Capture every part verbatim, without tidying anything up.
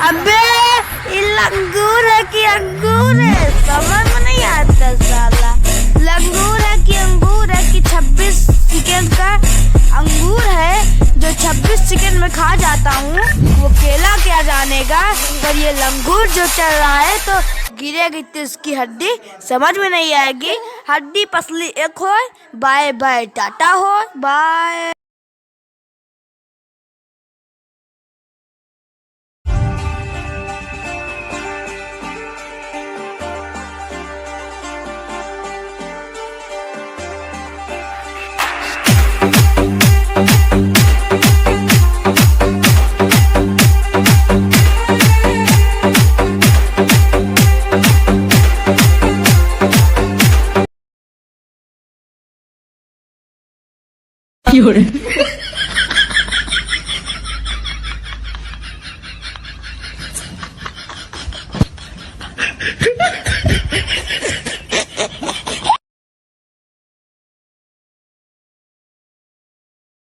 अबे, ये लंगूर है कि अंगूर है, समझ में नहीं आता साला। लंगूर है कि अंगूर है कि छब्बीस सेकंड का अंगूर है, जो छब्बीस सेकंड में खा जाता हूँ, वो केला क्या जानेगा। पर ये लंगूर जो चल रहा है, तो गिरेगी तो इसकी हड्डी, समझ में नहीं आएगी। हड्डी पसली एक होय, बाय बाय टाटा होय, बाय।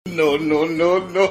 No, no, no, no.